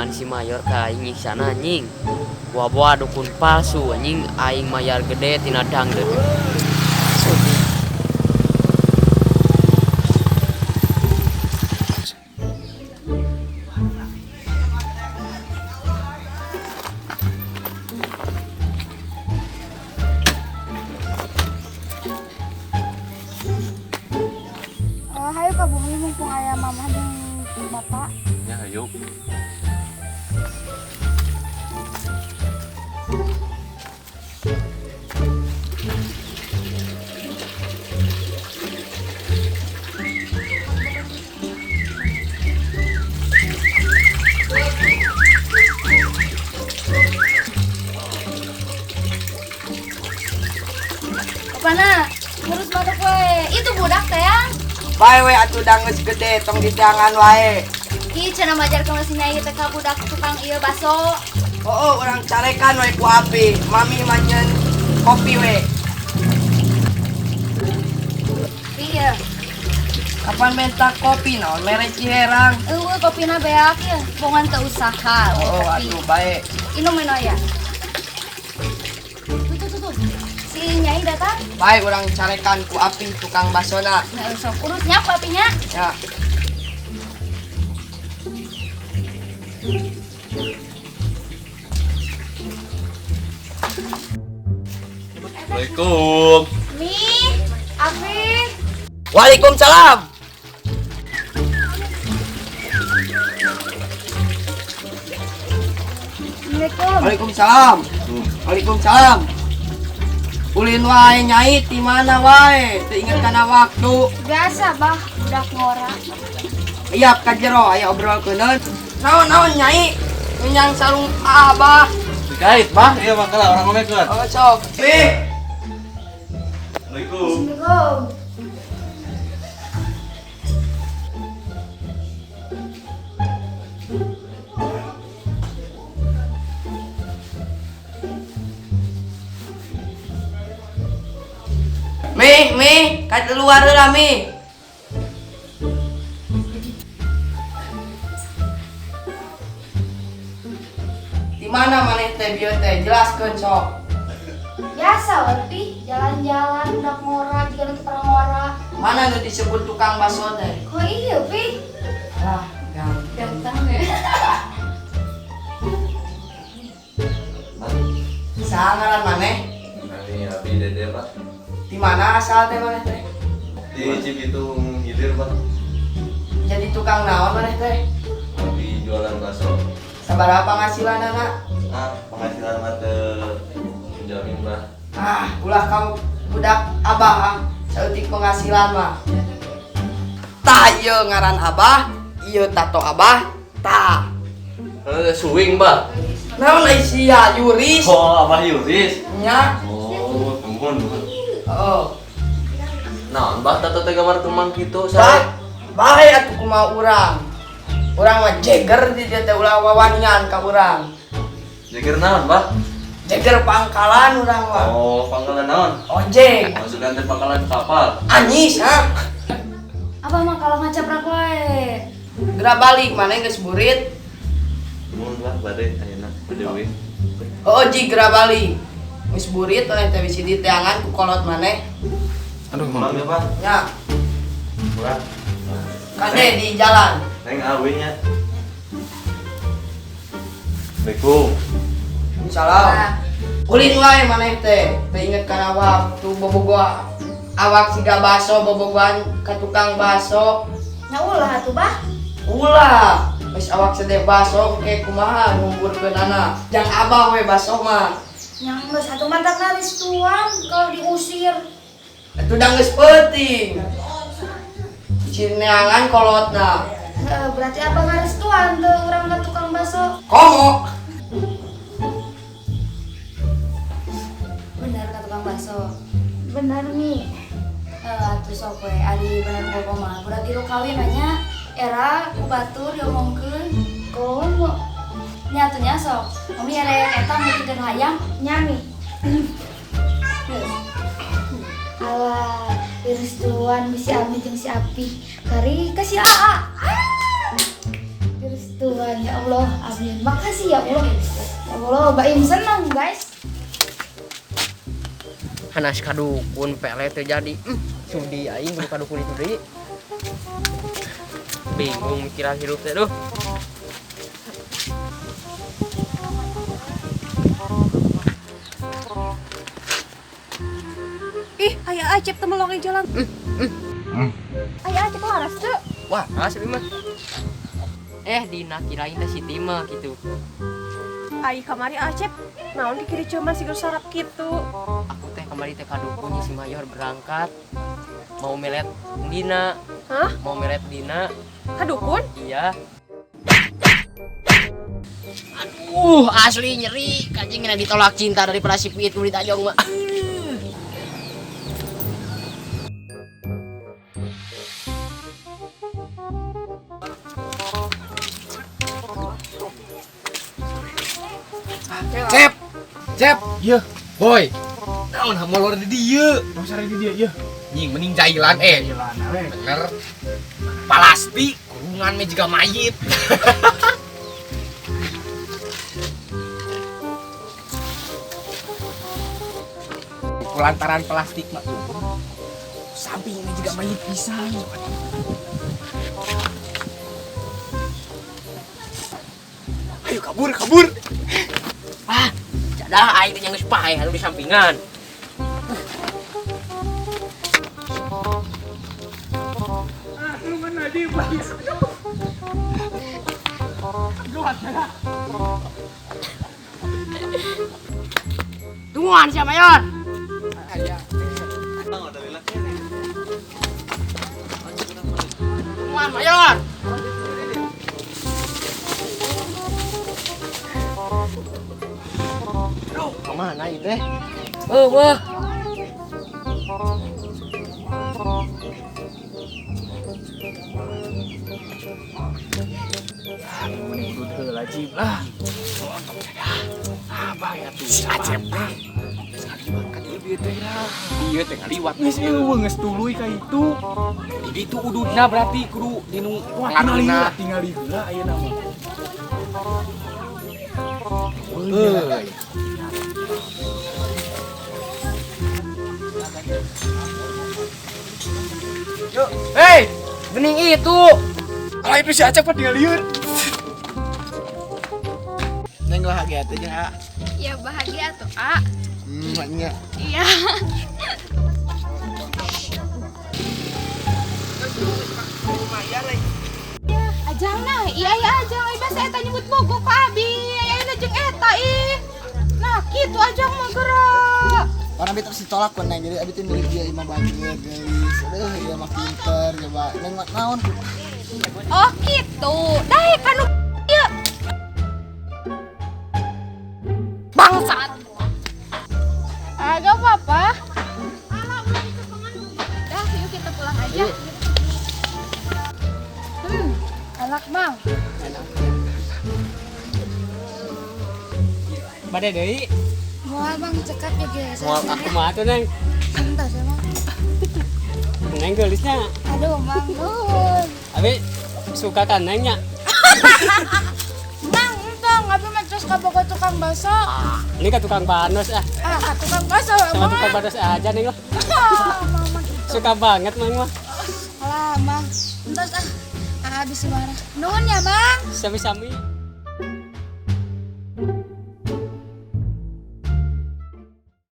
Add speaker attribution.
Speaker 1: An si Mayor ka aing nyiksana anjing. Boa-boa dukun palsu anjing, aing mayar gede tina dangdut.
Speaker 2: Hayu ka bumi mumpung aya mamah jeung bapak.
Speaker 3: Ya hayu.
Speaker 2: Bapana, ngurus batuk we. Itu budak teh ya.
Speaker 4: Bae we atuh da geus gede tong diteangan wae.
Speaker 2: Ih, cenah majar ka si Nyai teh ka budak tukang ieu baso.
Speaker 4: Oh, urang carekan we ku api. Mami mah nyeun kopi we.
Speaker 2: Iya.
Speaker 4: Kapan minta kopi naon mere Ciherang?
Speaker 2: Eueuh kopina beak ya, bongan teu usaha.
Speaker 4: Oh,
Speaker 2: kopi.
Speaker 4: Atuh bae.
Speaker 2: Inum we ya. Tuh tuh tuh tuh. Si Nyai datang.
Speaker 4: Bae urang carekan ku api tukang basona.
Speaker 2: Nah, sok urusnya ku apinya.
Speaker 4: Ya.
Speaker 3: Assalamualaikum.
Speaker 2: Mi, Afi.
Speaker 4: Waalaikumsalam.
Speaker 2: Assalamualaikum.
Speaker 4: Waalaikumsalam. Waalaikumsalam. Ulin wae Nyai ti mana wae? Teu inget kana waktu.
Speaker 2: Biasa, Bah, budak ngora.
Speaker 4: Iya ka jero aya obrolkeun. Naon-naon Nyai? Menyang sarung Abah.
Speaker 3: Dikait, Bah. Iya bakal orang ngomekeun.
Speaker 4: Oh, sok. Pi.
Speaker 3: Assalamualaikum.
Speaker 2: Assalamualaikum.
Speaker 4: Mi, Mi, ka luar heula Mi. Di mana maneh teh bieu teh? Jelaskeun sok.
Speaker 2: Biasa, we, jalan-jalan budak ngora, jika nu pernah ngora.
Speaker 4: Mana nu disebut tukang bakso teh?
Speaker 2: Kok iya, Pi?
Speaker 4: Ah, ganteng.
Speaker 2: Ganteng ya.
Speaker 4: Saha ngaran maneh?
Speaker 3: Nami Abi Dede, Pak.
Speaker 4: Di mana asal teh maneh teh?
Speaker 3: Di Cibitung Hilir, Pak.
Speaker 4: Jadi tukang naon maneh teh?
Speaker 3: Abi jualan bakso.
Speaker 4: Sabaraha penghasilanana?
Speaker 3: Ah, penghasilan mah teu menjamin, Bah.
Speaker 4: Ah, ulah kamu budak abah ah. Saeutik penghasilan mah. Tah ieu ngaran abah, ieu tato abah, tah.
Speaker 3: Eh, suwing, Bah.
Speaker 4: Naon ai sia Yuris?
Speaker 3: Oh, Abah Yuris.
Speaker 4: Nya.
Speaker 3: Oh, nuhun, nuhun.
Speaker 4: Oh.
Speaker 3: Naon, Bah, tato teh gambar kemang kitu,
Speaker 4: Bah,
Speaker 3: sae.
Speaker 4: bae atuh kumaha urang. Urang mah jeger di dieu teh ulah wawanian ka urang.
Speaker 3: Jeger naon, Bah?
Speaker 4: Jeger pangkalan urang mah.
Speaker 3: Oh, pangkalan naon?
Speaker 4: Ojek.
Speaker 3: Maksudnya teh pangkalan kapal.
Speaker 4: Anyis, ha?
Speaker 2: Abah mah kalau ngacaprak wae.
Speaker 4: Geura balik maneh geus burit.
Speaker 3: Nuhun, Bah, bade ayeuna bade we.
Speaker 4: Oh, ji geura balik. Geus burit maneh teh bisi diteangan ku kolot maneh.
Speaker 3: Aduh, pulang ya, Bah.
Speaker 4: Nya,
Speaker 3: Pulang.
Speaker 4: kade di jalan.
Speaker 3: Neng awe nya. Assalamualaikum.
Speaker 4: Salam. Ulin wae maneh teh, teu inget kana waktu bobogohan awak siga baso bobogohan ka tukang baso.
Speaker 2: Nya ulah atuh, Bah.
Speaker 4: Ulah, geus awak sedeh baso engke kumaha ngumburkeunana. Jang abah we baso mah.
Speaker 2: Yang geus atuh mantak restuan kalau diusir.
Speaker 4: Atuh da geus peuting. Cineangan kolotna.
Speaker 2: Heeh, berarti abah ngarestuan teu urang ka tukang baso.
Speaker 4: Komo.
Speaker 2: Bener ka tukang baso. Bener, Mi. Atuh sok we ari bener bobo mah. Budak ieu kawin nya era ku batur diomongkeun. Komo. Nya atuh nya sok. Mami erek eta meukeun hayam. Nya, Mi. Alah, direstuan si Ami jeung si Api. Kari ka si Aa. Ah. Restuan ya Allah, amin. Makasih ya Allah. Ya Allah, Baim senang guys.
Speaker 1: Hanas kadukun pele terjadi. Sudi aing kudu kadukun itu deui. Bingung mikiran hidup teh duh.
Speaker 5: Ih, aya Acep teh melong jalan. Aya Acep laras teu.
Speaker 1: Wah, asli mah. Dina kirain teh Siti mah gitu.
Speaker 5: Ai kamari Acep, naon di kiri cuman sigur sarap kitu.
Speaker 1: Aku teh kamari teh kadukun si Mayor berangkat. Mau melet Dina.
Speaker 5: Hah?
Speaker 1: Mau melet Dina.
Speaker 5: Kadukun?
Speaker 1: Iya. Aduh, asli nyeri. Kacing kena ditolak cinta daripada si Piit kulit aja mah.
Speaker 6: Cep, Cep, iya, boy. Naon molor di dieu?
Speaker 7: Mau sare di dieu, iya.
Speaker 6: Nying mending jailan
Speaker 7: Jailan we.
Speaker 6: Bener. Palasti kurungan me jiga mayit. Kulantaran plastik mah tuh. Samping me jiga mayit pisan. Ayo kabur, kabur.
Speaker 1: Ah, jadah aing teh geus paeh anu di sampingan. Tungguan siapa Mayor? Tungguan Mayor. Aduh, kemana itu teh? Oh, wah.
Speaker 7: Mending udut heula jib lah. Abah ya tuh.
Speaker 6: Si Acep teh. Ngaliwat ka dieu bieu teh lah. Ieu teh ngaliwat.
Speaker 7: Geus eueuh geus tuluy ka itu.
Speaker 6: Di ditu ududna berarti kudu dinu
Speaker 7: Wah, tingali
Speaker 6: ngaruna.
Speaker 7: heula, tingali heula ayeuna mah.
Speaker 6: Euy.
Speaker 1: Yuk, hey, bening itu.
Speaker 7: Alah itu si Acep mah tinggal lieur.
Speaker 4: Neng bahagia tuh ya.
Speaker 2: Ya bahagia tuh, A.
Speaker 4: Maknya.
Speaker 2: Iya. Ajang nah, iya iya ajang, ai basa eta nyebut bogo ka abi, aya jeung eta ih. Nah, kitu ajang mah gerak.
Speaker 4: Karena abi terus ditolak ku Neng, jadi abi tuh milih dia imah banget, guys. Aduh, dia mah pinter, coba. Neng mah naon?
Speaker 2: Oh, gitu. Daek kanu ieu. Bangsat. Agak apa-apa. Dah, yuk kita pulang aja. Enak, Mang.
Speaker 1: Bade deui.
Speaker 2: Moal Bang cekap ya, guys.
Speaker 1: Moal aku mah atuh, Neng.
Speaker 2: Entar emang.
Speaker 1: Neng geulisnya.
Speaker 2: Aduh, Mang, nuhun.
Speaker 1: Abi suka kan Nengnya.
Speaker 2: Mang, entong, abi mah terus kabogo tukang bakso.
Speaker 1: Ini ke tukang banos ah.
Speaker 2: Ah, ka tukang bakso.
Speaker 1: Sama tukang banos aja Neng lah.
Speaker 2: Ah, Mama gitu.
Speaker 1: Suka banget Mang mah.
Speaker 2: Alah, Mang. Entos ah. Habis marah. Nuhun ya, Mang.
Speaker 1: Sami-sami.